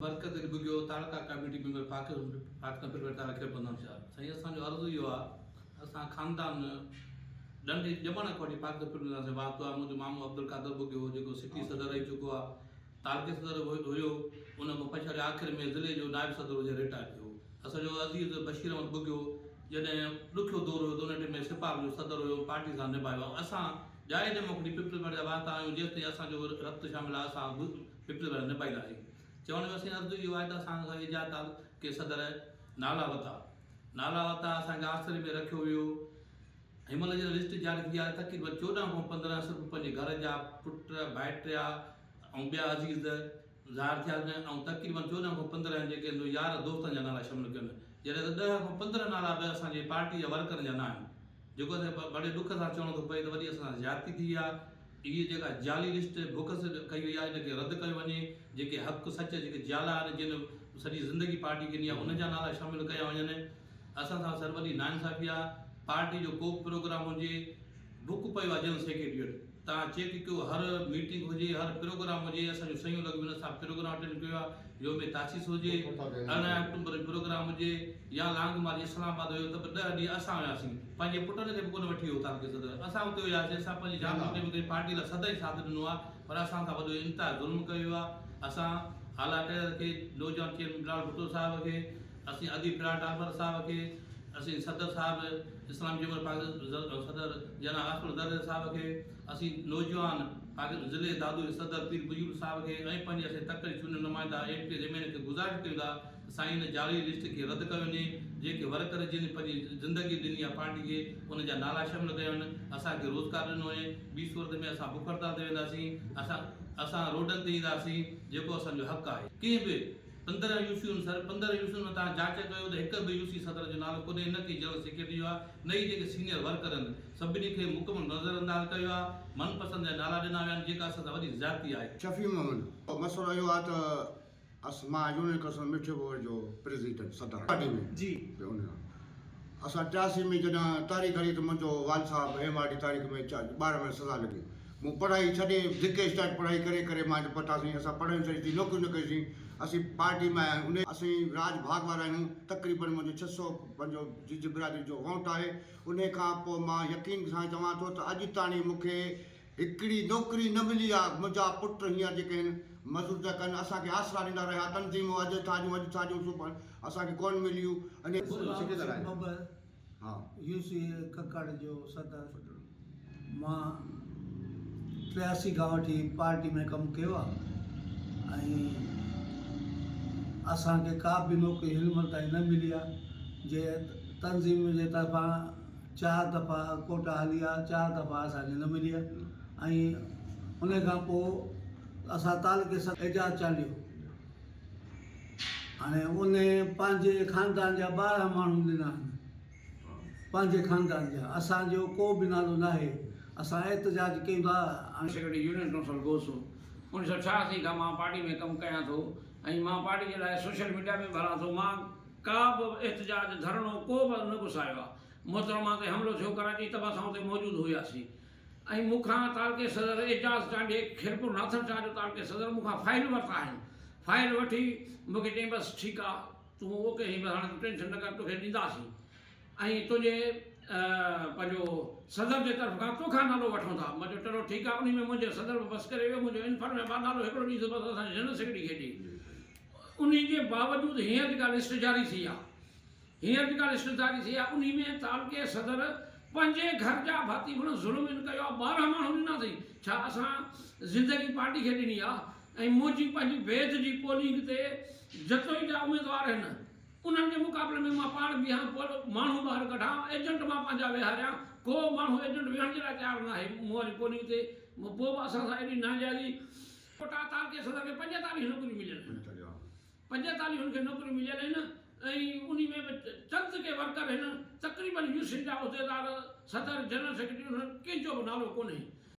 برڪت علي ٻگهيو، تعلقه committee member Pakistan Peoples Party تعلقه خيرپور شاهه. سائين اسان جو عرض اهو آ اسان خاندان ڏنڊي ڄمڻ کان وٺي پاڪستان پيپلز پارٽي سان واسطو آ منهنجو مامو عبدالقادر ٻگهيو جيڪو سٽي صدر رهي چڪو آ تعلقي صدر هيو ان کان پڇاڙي آخر ۾ ضلعي جو نائب صدر هجي رٽائر ٿيو اسان جو عزيز بشير احمد ٻگهيو جڏهن ڏکيو دور هيو ته ان ٽيم ۾ سپاهه جو صدر هيو پارٽي سان نڀايو آ اسان ڄائي ڄم کان وٺي پيپلز پارٽي جا واسطا آهيون جيستائين اسان جو رت شامل آ اسان پيپلز پارٽي نڀائينداسين. چوڻ جو اسين عرض اهو آهي ته اسان کان ايجاد تعلقي صدر نالا وتا نالا وتا اسان کي آسري ۾ رکيو ويو. هن مهل جڏهن لسٽ جاري ٿي آهي تقريبن 14 کان 15 صرف پنهنجي گهر جا پٽ، ڀائٽيا ۽ ٻيا عزيز ظاهر ٿيا آهن ۽ تقريبن 14 کان 15 جيڪي يار دوستن جا نالا شامل ڪيل آهن جڏهن ته 10 کان 15 نالا به اسان جي پارٽي جا ورڪرن جا نه آهن. جيڪو اسان کي وڏي ڏک سان چوڻو ٿو پئي ته وڏي اسان سان زيادتي ٿي آهي. هيء جيڪا جعلي لسٽ بوڪس ڪئي وئي آهي ان کي رد ڪيو وڃي. جيڪي حق سچ جيڪي جيالا آهن جن سڄي زندگي پارٽي کي ڏني آهي انهن جا نالا شامل ڪيا وڃن. اسان سان سر وڏي ناانصافي آهي. پارٽي جو ڪو به پروگرام هجي بڪ پيو آهي جنرل سيڪريٽري وٽ توهان چيڪ ڪيو هر ميٽنگ هجي هر پروگرام هجي اسان جون صحيحون لڳيون آهن اسان پروگرام اٽينڊ ڪيو آهي يوم تاسيس هجي 18 آڪٽومبر جو پروگرام هجي يا لانگ مارچ اسلام آباد هيو ته به ڏهه ڏينهن اسان هياسين پنهنجي پٽن کي به ڪونه وٺي ويو تعلقي صدر اسان اتي هياسين اسان پنهنجي جان جوکي ۾ ڪري پارٽي لاء سدائين ساٿ ڏنو آهي پر اسان سان وڏو انتها ظلم ڪيو ويو آهي اسان اعليٰ قيادت کي نوجوان چيئرمين بلاول ڀٽو صاحب کي اسين اديب فرهاد ٽالپر صاحب کي اسين صدر صاحب اسلام چيمبر پاڪستان صدر جناب آصف زرداري صاحب کي اسين نوجوان پاڪستان ضلعي دادو جي صدر پير مجيب صاحب کي ۽ پنهنجي اسين تڪ جي چونڊيل نمائندا M P As M N کي گذارش ڪيون ٿا ته سائين هن جعلي لسٽ کي رد ڪيو وڃي جيڪي ورڪر جن پنهنجي زندگي ڏني آهي پارٽي کي ان جا نالا شامل ڪيا وڃن اسان کي روزگار ڏنو وڃي ٻي صورت ۾ اسان بک هڙتال تي وينداسين اسان اسان روڊن تي اينداسين جيڪو اسان جو حق آهي ڪنهن به 15 يو سيون سر 15 يو سين ۾ توهان جاچ ڪيو ته هڪ به يو سي صدر جو نالو ڪونهي نه ڪي جنرل سيڪريٽري جو آهي نه ئي جيڪي سينيئر ورڪر آهن سڀني کي مڪمل نظر انداز ڪيو آهي من پسند جا نالا ڏنا ويا آهن جيڪا اسان سان وڏي زيادتي آهي. شفيع محمد، مسئلو اهو آهي ته اس مان يونين ڪائونسل مٺي بورڊ جو پريزيڊنٽ صدر آهيان جي اسان 83 ۾ جڏهن تحريڪ هلي ته منهنجو والد صاحب ايم آر ڊي تحريڪ ۾ 12 مهينا سزا لڳي مون پڙهائي ڇڏي ڌڪي اسٽارٽ پڙهائي ڪري ڪري مان هتي پهتاسين اسان پڙهايون ڇڏي سين نوڪريون نه ڪئي سين اسين پارٽي ۾ آيا آهيون انهي اسين راڄ ڀاڳ وارا آهيون تقريبن منهنجو ڇهه سئو پنهنجو جج برادري جو وونٽ آهي انهي کان پوء مان يقين سان چوان ٿو ته اڄ تاڻي مون کي هڪڙي نوڪري نه ملي آهي منهنجا پٽ هينئر جيڪي آهن مزور ٿا ڪن اسان کي آسرا ڏيندا رهيا تنظيمون اڄ ٿا ڏيون اڄ ٿا ڏيون سڀاڻ اسان کي ڪونه مليون انهي ها. يو سي ڪڪڙ جو صدر مان 83 کان وٺي پارٽي ۾ ڪم ڪيو آ ۽ اسان کي ڪا به نوڪري هن مهل تائين نه ملي آ جي تنظيم جي طرفان چار دفعا ڪوٽا هلي آ چار دفعا اسان کي نه ملي آ ۽ ان کان پوء اسان تعلقي صدر اعجاز چانڊيو هاڻي ان پنهنجي خاندان جا 12 ماڻهو ڏنا آهن پنهنجي خاندان جا اسان جو ڪو به نالو ناهي اسان احتجاج ڪيون ٿا. سيڪريٽري يونين ڪائونسل گوسو 1986 کان مان پارٽي ۾ ڪم ڪيان ٿو ۽ مان پارٽي جي لاء سوشل ميڊيا ۾ به هلان ٿو مان ڪا به احتجاج ڌرڻو ڪو به نه گسايو آهي محترمه تي حملو ٿيو ڪراچي ته به اسان اتي موجود هياسين ۽ مون کان تعلقي صدر اعجاز چانڊيي خيرپور ناٿن شاهه جو تعلقي صدر مون کان فائيل ورتا آهن فائيل وٺي مون کي چيائين بس ٺيڪ آ تون اوڪي آهين بس هاڻي تون ٽينشن نه ڪر توکي ڏينداسين ۽ تنهنجي پنهنجو صدر جي طرف کان توکان نالو وٺون ٿا مان چيو چلو ٺيڪ آ انهي ۾ منهنجي صدر به بس ڪري ويو منهنجو انفارميشن مان نالو هڪڙو ڏيندس بس اسان جي جنرل سيڪريٽري کي ڏي انهي جي باوجود هينئر جيڪا لسٽ جاري ٿي آ هينئر جيڪا رشتيداري ٿي آهي انهي ۾ تعلقي صدر پنهنجي گهر جا ڀاتي هڻ ظلم ان ڪيو آهي 12 ماڻهو ڏنا اٿئي ڇا اسان زندگي پارٽي کي ڏني آهي ۽ منهنجي پنهنجي بيد جي پولنگ تي جتوئي جا اميدوار آهن انهن جي مقابلي ۾ مان پاڻ بيهان پوء ماڻهو ٻاهر ڪڍان ايجنٽ مان پنهنجا ويهاريان ڪو ماڻهو ايجنٽ ويهڻ جي لاء تيار ناهي مون واري پولنگ تي پوء به اسان سان ايڏي ناانجائزي ڪوٽا تعلقي صدر کي 45 نوڪريون مليل آهن. 45 هن کي نوڪريون مليل آهن ۽ انهي ۾ به چند ڪي ورڪر هن تقريبن يوسين جا عهديدار صدر جنرل سيڪريٽري انهن ڪنهن جو به نالو ڪونهي.